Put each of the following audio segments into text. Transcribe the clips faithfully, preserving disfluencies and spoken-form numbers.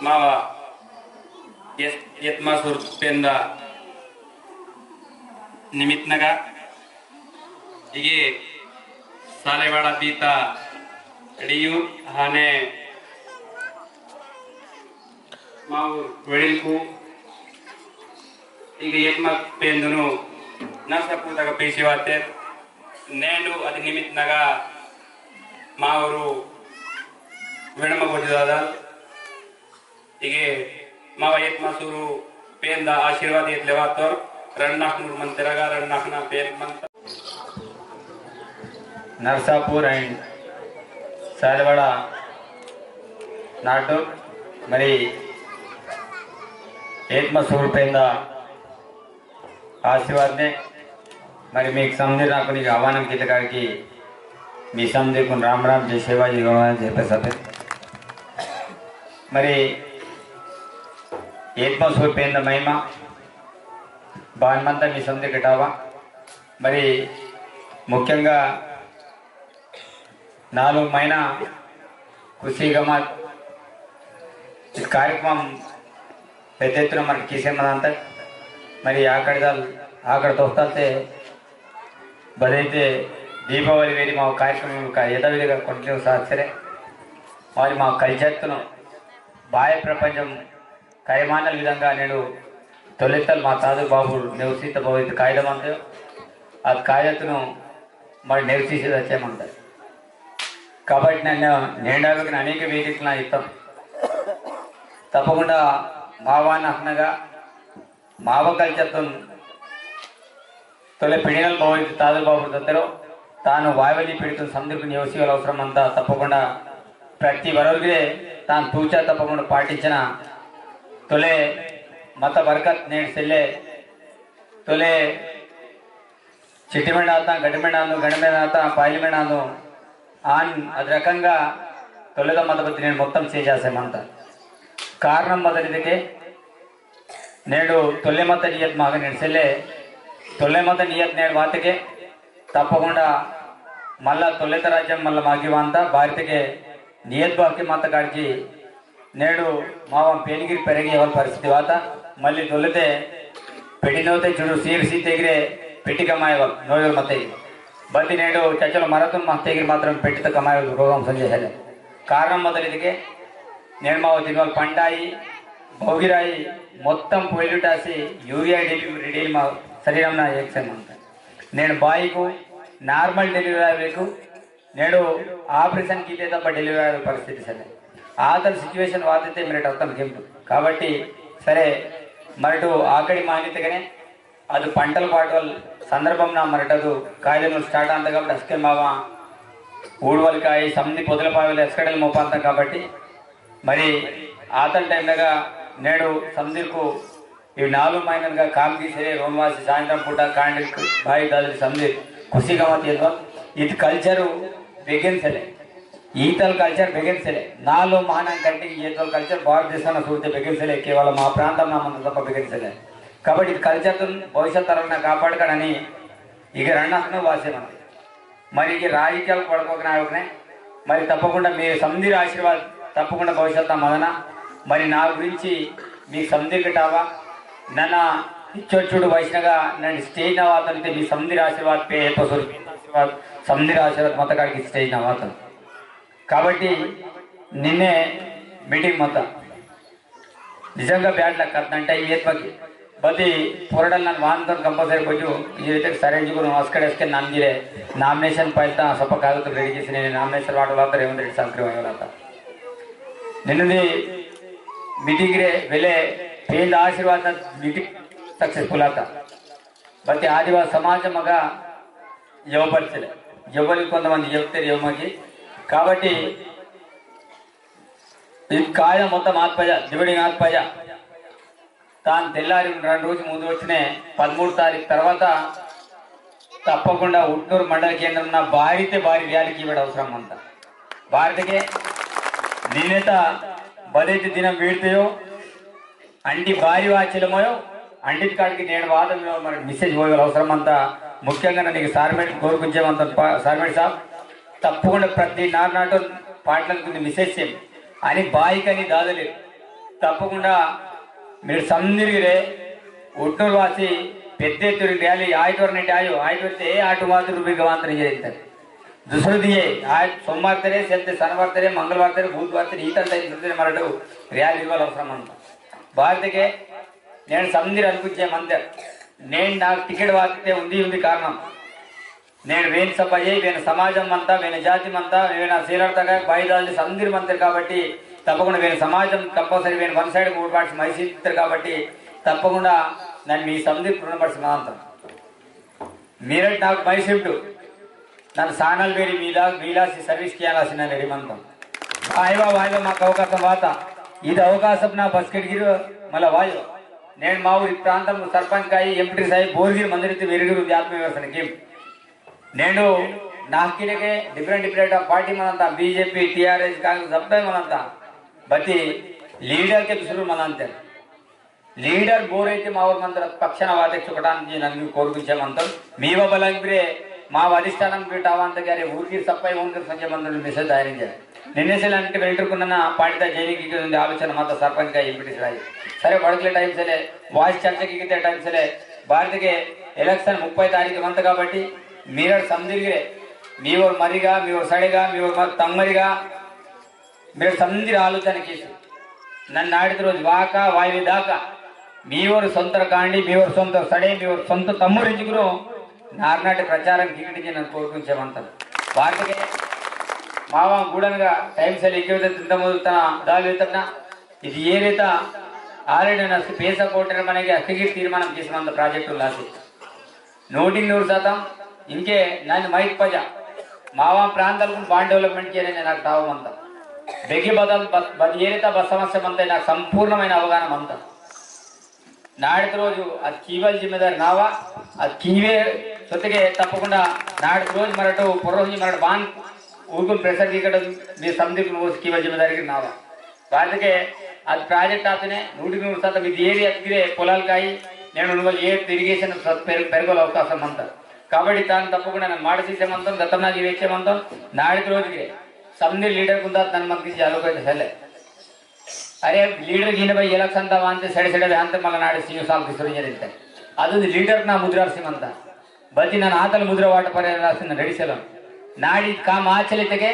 मावा येत-, येतमासुर पेंदा निमित्तनगा इगे सालेवाड़ा बीता डियू हाने मावु वेड़िलकु इगे येतमा पेंदुनु नरसापुर तगा पेसी वाते नेंडु अदि निमित्तनगा मावरु वेड़मा बोजु दादा इगे मावा येतमासुरु पेंदा आशीर्वाद येतले वातोर रंडाखनुर मंतेरगा रंडाखना पेन मंत नरसापुर and सालवाड़ा नाटो मरी येतमासुरु पेंदा आशीर्वाद ने मरी मीकु समदिर नाकुन आह्वानं कीतकाड़की मी समदिरकुन राम राम जय सेवा जय गौरव जय प्रसाद। मरी येतमासुरु पेंदा महिमा बान मंता मी समदिर कटावा। मरी मुख्यंगा नालुगु महीना खुशी गमत इद कार्यक्रम पेद्द एत्तुन मरी कीसे मंता। मरी आकड़दल आकड़ दोस्तलते बदैते दीपावली वेरी मा कार्यक्रम का यथाविधिगा continue साधसेरे। मरी मा culture तुनु बाह्य प्रपंचम करिमानल विधंगा नेडु तोलेतल मा तादु बाबु नेवसीत भवित कायदम अंत अद कायदतुनु मरि नेवसीसी दच्चे मंत। काबट्टि नन्ना नेंडावेकन अनेक वेदिकलना इत्तम। तप्पकुंडा मावान अहनगा माव culture तुन तोले पिड़िनल भवित तादु बाबु दत्तरो तानु वायवली पिड़ितुन समदिरकुन नेवसीवल अवसरम अंत। तप्पकुंडा प्रति वरोर्गिरे तान तूचा तप्पकुंडा पाटिंचना तोले मत बरकत नेड सेल्ले तोले चिट्टिमेंड आता, गड्डिमेंड आंदु, गड्डिमेंड आता, पायलिमेंड आंदु, आन अद रकंगा तोलेदा मत बत्ती नेड मोत्तम चेंजासे मंता। कारणम बदलिदके नेडु तोले मत नियत माग नेड सेल्ले, तोले मत नियत नेड वातके, तप्पकुंडा मल्ला तोलेत राज्यम मल्ला मागी वांता, बारितके नियत बाकी मत काड़की, नेडु मावम पेनगिर पेरगी अवल परिस्थिति वाता, मल्ली तोलेते पेटिनोते चुडु सीर सीतेगिरे पेटि कमायवल, नोयवल मतेगिर। बत्ती नेडु चचल मरतुन मतेगिर मात्रम पेटित कमायवल रोगम संजय हेले। कारणम बदलिदके, नेड माव तिनवल पंडाई, भोगिराई, मोत्तम पोइलुटासी, यूरिया डीपी रेडी मा शरीरम ना एक से मंता। नेड बाईकु normal delivery आवेकु, नेडु operation कीते तब delivery आवे परिस्थिति सरे। आतल situation वाते मेरे अर्थम किंतु। काबट्टी सरे मरटु आकड़ी मानितगने अदु पंटल पाटवल संदर्भम ना मरटदु कायदनु start अंत काबट्टी अस्के मावा ऊडवल काई समदि पोदल पावल अस्कड़ल मोपांत काबट्टी मरी आतल time नगा नेडु समदिरकु इव नालुगु महीननगा काम कीसेरे रोनवासी सायंत्रम पुटा कांडी भाई दादरी समझे खुशी गमत येदवा। इद culture बेगेन सेले, ईतल culture बेगेन सेले, नालुगु महानंग कट्टी येदवल culture भारत देशना सूरते बेगेन सेले, केवल मा प्रांतम ना मंद तप्पा बेगेन सेले। काबट्टी इद culture तुन भविष्य तरलना कापाड़कड़नी इगे रंडाखनु वासे मंते। मरी इगे राजकीयालकु वड़कोकना आयोगने, मरी तप्पकुंडा मी समदिर आशीर्वाद तप्पकुंडा भविष्यत्तु मदना। मरी ना गुरिंची मी समदिर कटावा, नन्ना इच्चोचुडु वैष्णगा नन्ना stage ना वातन ते मी समदिर आशीर्वाद पे हे पसुर आशीर्वाद, समदिर आशीर्वाद मत काड़की stage ना वातन। काबट्टी निन्ने meeting मत निजंगा bad luck अद नन्ना time येत मगी। बदी पोरडल नन वांदन compulsory बजु, ये इते surrender गुरु अस्कड़े अस्के नन गिरे nomination file ता सप कागद ready किसने nomination वाट वाला ता रेवंत रेड्डी संक्रिय वाला ता। निन्नदी meeting रे वेले पेंद आशीर्वाद ना meeting successful आता। बत्ती आदिवासी समाज मगा यवपरिचले, यवली कोंतमंदी यवतेर यवमगी। काबट्टी इद कायदा मोत्तम आत्पजा, dividing आत्पजा। तान तेल्लारी रंडु रोजु मुंदु वच्चिने पदमूडु तारीखु तर्वात तप्पकुंडा उट्नूरु मंडल केंद्रमुन बारीते बारी rally कीवड अवसरम मंता। बारीतेके निन्नेता बदैते दिनम वीडतयो, अंटी बारी वाचिलमयो, अंटी काडिके नेडु वादम मरि message पोयवल अवसरम मंता। मुख्यंगा नन्ना सारमेट कोरुकुंचे मंता पा-, सारमेट साहब, तप्पकुंडा प्रति नारनाटु पाटलकुंदु message सेम अनि बाईकनि दादले तप्पकुंडा मीरु संदिरिगिरे उट्नूरु वासी पेद्द एत्तुर rally आयतुर नेट आयो, आयतुर ते आटु मात्र रुपये गवांतर जरिंतर। दुसरो दिये, आज सोमवार तरे, सेलते शनिवार तरे, मंगलवार तरे, बुधवार तरे, ईतल तरे, दुसरे मरटु rally इवाल अवसरम मंता। बारीतेके नेडु संदिर अनुकुंचे मंतेर। नेडु नाकु ticket वाते उंदी उंदी कारणम। नेडु वेन सपये, वेन समाजम मंता, वेन जाति मंता, वेन सीलर तक बाईदाल संदिर मंतेर काबट्टी, तप्पकुंडा वेन समाजम compulsory वेन one side को ओट पाटसी मैसी इत्तर काबट्टी, तप्पकुंडा नन्ना मी संदिर पूर्ण पाटसी मंता। मीरट नाकु मैसिमटु नन्ना सानल बेरी मीदा मीलासी service कियालासी नन्ना ready मंता। वायवा, वायवा माकु अवकाशम वाता। इद अवकाशम ना बस्केट गिर मला वायो। नेडु मा ऊरी प्रांतम सरपंच काई, एमपीटीसी आई, बोरगिर मंदिर ते वेरगिर उंदी आत्मविश्वासम किम। नेडु नाकिनेके different different party मनंता, बीजेपी, टीआरएस, कांग्रेस सब मनंता। बती leader के दुसरू मनंते। Leader बोरैते मावर मंदर पक्षान वाते चुकटान जी नन्ना कोरुकुंचे मंतोन। मीवा बलंग बिरे मा अधिष्ठानम बिटावांत ग्यारे ऊरकी सप्पाई ओनकर संजय मंदर message दायरिंगे। निन्ने सेले अंटे वेल्टर कुन्नना पाटिता जैनिक की आलोचना माता सरपंच का एमपीटीसी राई। सरे वड़कले time सेले, voice चर्चा की किते time सेले, बारीतेके election मुप्पै तारीख मंत काबट्टी, मीरट संदिरिगिरे, मीवर मरिगा, मीवर सड़ेगा, मीवर मर तंगमरिगा, मीरट संदिर आलोचना कीसी। नन्ना नाडित रोज वाका, वायवी दाका, मीवर सोंतर कांडी, मीवर सोंतर सड़े, मीवर सोंतर तम्मुर इंजुकुरो, नारनाटे प्रचारम कीकटिंजी नन्ना कोरुकुंचे मंतोन। बारीतेके मावा गूडनगा time सेले इक्के वेते तिंदा मोदु तना दाल वेतपना, इद एरियाता already नस्के पेसा कोटेर मनेके अस्के गिर तीर्मानम कीसी मंता project लासी। नूटिक नूरु शातम इंके नन्ना माहित पजा। मावा प्रांतालकुन बान development कियाने नाकु दावा मंता। बेगे बदल बद-, बद एरियाता बद समस्या मंता नाकु संपूर्णमैन अवगाहन मंता। नाडित रोजु अद कीवल जिम्मेदारी नावा, अद कीवे सोत्तेके तप्पकुंडा नाडित रोजु मरटु, पोर्रोहिंजी मरटु बान ऊरकुन pressure कीकट मी संदिर कुन ओस कीवल जिम्मेदारी गिर नावा। बारीतेके अद project आतेने नूटिक नूरु शातम इद एरिया अद गिरे पोलाल काई, नेडु नुवल एट irrigation सत पेर-, पेरगोल अवकाशम मंता। काबट्टी तान तप्पकुंडा नन्ना माडसीसे मंतोन, दत्तमनाजी वेच्चे मंतोन, नाडित रोजु गिरे संदिर leader कुंदा तन मंकी जालो कोई हेले। अरे leader गिन भाई election ता वांते सेडे सेडे वांते मला नाडे सीयू साल दिसुर इंजेर इंते। अदु leader ना मुद्रा सीमंता। बती नन्ना आतल मुद्रा वाट परे रासिन ready सेलम। नाडी काम आचले तेके,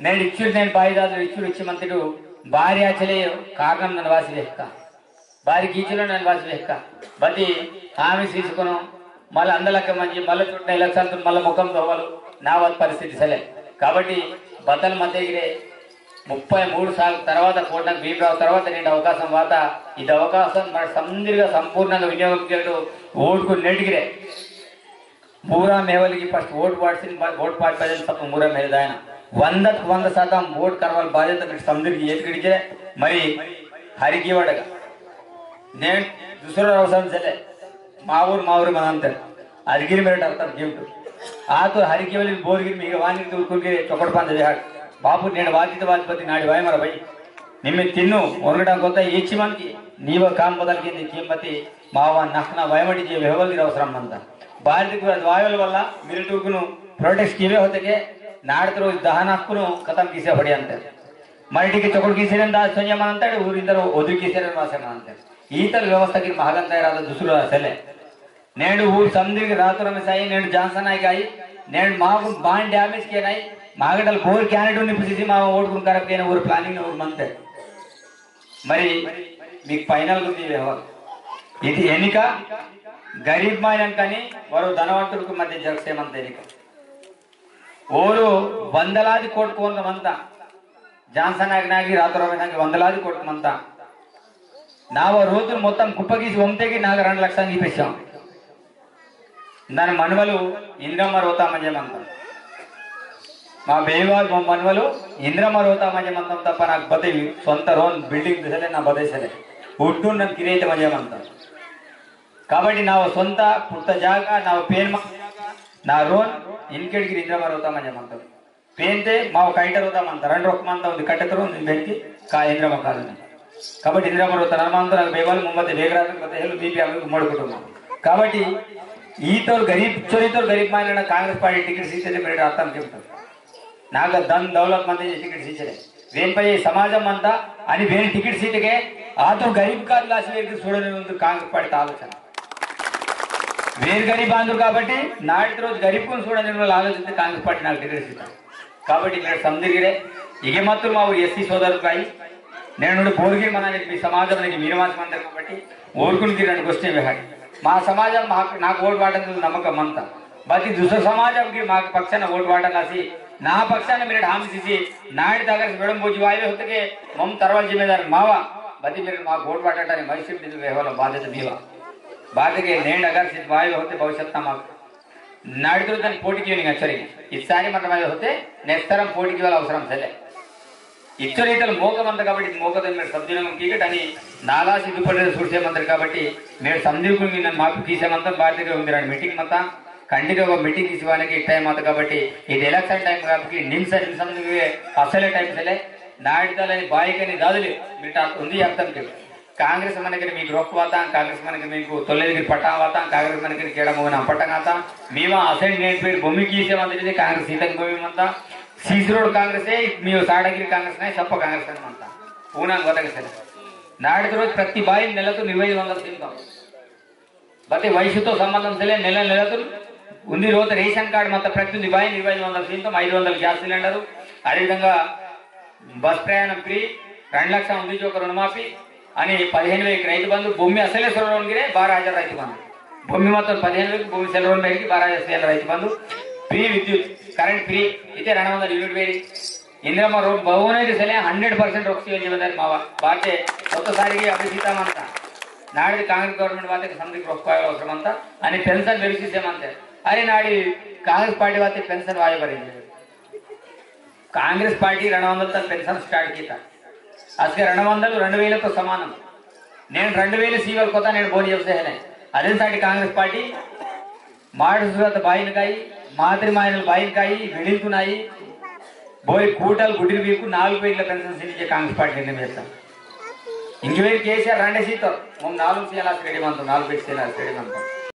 नेडु इच्चुर नेडु बाईदादु इच्चुर इच्ची मंतेडु, बारी आचले कारणम नन्ना वासी वेहका। बारी कीचलो नन्ना वासी वेहका। बती हामी सीसुकुनो, मल अंदलक मंजी, मल चुटना election तुन मल मुखम दोवल, नावत परिस्थिति सेले। काबट्टी बतल मतेगिरे, मुप्पै मूडु साल तर्वात कोटनक भीमराव तर्वात नेंड अवकाशम वाता, इद अवकाशम मर संदिर्ग संपूर्णंग विनियोगम केरटु ओटकु नेटिगिरे। मूरा मेवलिगी first ओट पाटसिन बा-, ओट पाट पाटसिन तप्प मूरा मेवलिदायना। वंदक वंद शातम ओट करवाल बाध्यता मिट संदिर्ग एतकिडिगे मरी हरिकी वडगा। नेन दुसरा अवसरम सेले। मावुर मावुर मनांतर। अदगिर मेरे डॉक्टर गिफ्ट। आ तो हरिकी वली बोरगिर मिगे वानी तो कुनके चोकड़ पांद बेहाट। बापू नेड वादी तो वादी पति नाडी वाय मरा भाई। निम्मे तिन्नु ओरगडा गोता एच्ची मनकी। नीवा काम बदल किंदी कीमती मावा नखना वायमटी जे वेहवल गिर अवसरम मंता। बारित कुरा वायवल वल्ला मिरे टूकुनु protest कीवे होतेके नाडत रोज दहन हक्कुनु खतम कीसे पड़ी अंतर। मराठी के चोकड़ कीसेरन दास सोनिया मंतर, ऊर इंदर ओदरी कीसेरन वासे मंतर। ईतल व्यवस्था की महागंता राजा दुसरो सेले। नेंड ऊर समदिर रातुर में साई, नेंड जानसन आई गाई, नेंड मागु बान damage के नाई, मागडल बोर candidate नि पुसिसी मावा ओट कुन करप के ऊर planning ऊर मंते। मरी मीक final गुर्ती वेहवा। इति एनिका गरीब मायनन कनी वरो धनवंतुर मध्य जरसे मंते एनिका। ओरु वंदलादि कोट कोन मंता। जानसन आग नागी रातुर में नागी वंदलादि कोट मंता। नाव रोतुन मोत्तम कुप्पगीसी वंतेगी नाग रंड लक्षांगी पेशां। नन मनवलु इंद्रम्म रोता मजे मंता। मा बेवाल मो मनवलु इंद्रम रोता मजे मंतम तप्पा नाक बते सोंता रोन building दिसले ना बते सले। उट्टू नन किरेत मजे मंतम। काबट्टी ना सोंता पुट्टा जागा, ना पेन मा-, ना रोन इनकेड़ गिर इंद्रम रोता मजे मंतम। पेनते माव काइटर होता मंता, रंड रोक मंता उंदी कट्टेतर उंदी बेंकी का इंद्रमा colony। काबट्टी इंद्रमा रोता नन मंता नाक बेवाल मुंबते बेगरात बते हेलु बीपी आमे मोड़ कुटुंब। काबट्टी ईतोर गरीब, चोरीतोर गरीब मायना कांग्रेस पार्टी टिकट सीते मेरे अर्थम केमता। नाक धन दौलत मंते टिकट सीचले। वेन पै समाजम मंता अनि वेन टिकट सीटके आतोर गरीब का लासी वेर सूडने उंदी कांग्रेस पार्टी आलोचना। वेर गरीब आंदुर काबट्टी नाट रोज गरीब कुन सूडने उंदी आलोचना कांग्रेस पार्टी नाक टिकट सीता। काबट्टी मेरे समझिगिरे, इगे मत्तुर मावुर एससी सोदर काई, नेनु बोरगिर मना मी समाजम नेकी मीनमास मंदर काबट्टी, ओरकुन गिरन गोष्ठी बेहाई। मा समाजम मा-, नाक ओट वाटन नमक मंता। बाकी दूसरा समाजम की मा पक्षान ओट वाटन आसी, ना पक्षान मेरे ठाम सीसी, नाइट दगर से मैडम बोजी वायवे होते के, मम तरवाल जिम्मेदार मावा, बाकी मेरे मा ओट वाटन टानी मैसूर दिन वेहवाला बाध्यता मीवा। बाकी के नेंड अगर सिद्ध वायवे होते भविष्यत मा नाड़ितुर तन पोटी कियोनिंग अच्चरी। इसारी मतलब आयो होते, next term पोटी किवाला अवसरम सेले। इच्चरी इतल मोका मंता काबट्टी मोका तन मेरे सब्दिनम कीकट अनि नालासी दुपड़े सुरसे मंता काबट्टी मेरे समदिकुन मी नन मापु कीसे मंता बातेके उंदिरान meeting मंता, खंडित को meeting किसी वाने की time आता काबट्टी, इद election time काबट्टी निम्स निम्स समदिकुन असले time सेले, नाड़ितल अनि बाई कनी दादले, मिटा उंदी अर्थम के। कांग्रेस मनके मीकु रोक वाता, कांग्रेस मनके मीकु तोल्लेगिरी पट्टा वाता, कांग्रेस मनके केड़ा मोना पट्टा आता। मीवा असेंट नेट पेर भूमि कीसे मंता इदे कांग्रेस सीतक भूमि मंता। सीसरोड कांग्रेस है, मीवा साड़गिरी कांग्रेस नहीं, सप्पा कांग्रेस नहीं मंता। पूना वतक से। नाड़ रोज प्रति बाई नेलतु निर्वही वंदल सीमता। बते वयसुतो संबंधम सेले नेल नेलतुन उंदी रोत रेशन कार्ड मत्त प्रति उंदी बाई निर्वही वंदल सींतम, ऐदु वंदल गैस सिलेंडर, अदेविधंगा बस प्रयाणम फ्री, रेंडु लक्षल उंदी जोक ऋणमाफी, अनि पदिहेनु वेलकु रैतु बंधु, भूमि असले सोडोन गिरे बारा हजार रैतु बंधु। भूमि मत्त पदिहेनु वेलकु भूमि सेल रोन बेरिकी बारा हजार सेल रैतु बंधु, फ्री विद्युत, करंट फ्री, इते रेंडु वंदल यूनिट बेरी, इंदिरम्मा रोड भवन इते सेले hundred percent रोक सीवल जिम्मेदारी मावा। बाते सोत्त सारी की अभी सीता मंता। नाड़ी कांग्रेस government बाते समदिक रोक पावे अवसरम मंता। अनि पेंशन बेरिसी से मंते। अरे नाड़ी कांग्रेस पार्टी बाते पेंशन वायो बरे। कांग्रेस पार्टी रेंडु वंदल तन पेंशन start कीता। असके रेंडु वंदल रेंडु वेलतो समानम। नेन रेंडु वेल सीवल कोता नेन बोनी जब से है ने। अदेन साटी कांग्रेस पार्टी माड़ सुरत बाइन काई, मातृ मायनल बाइन काई, विडिल कुनाई, बोई कूटल गुडिर बीकु नालुगु पेगला पेंशन सीनिजे कांग्रेस पार्टी निर्णय वेता। इंजोर केसीआर रंडे सीतो, मम नालुगु सीयला ready मंतो, नालुगु पेग सीयला ready मंतो।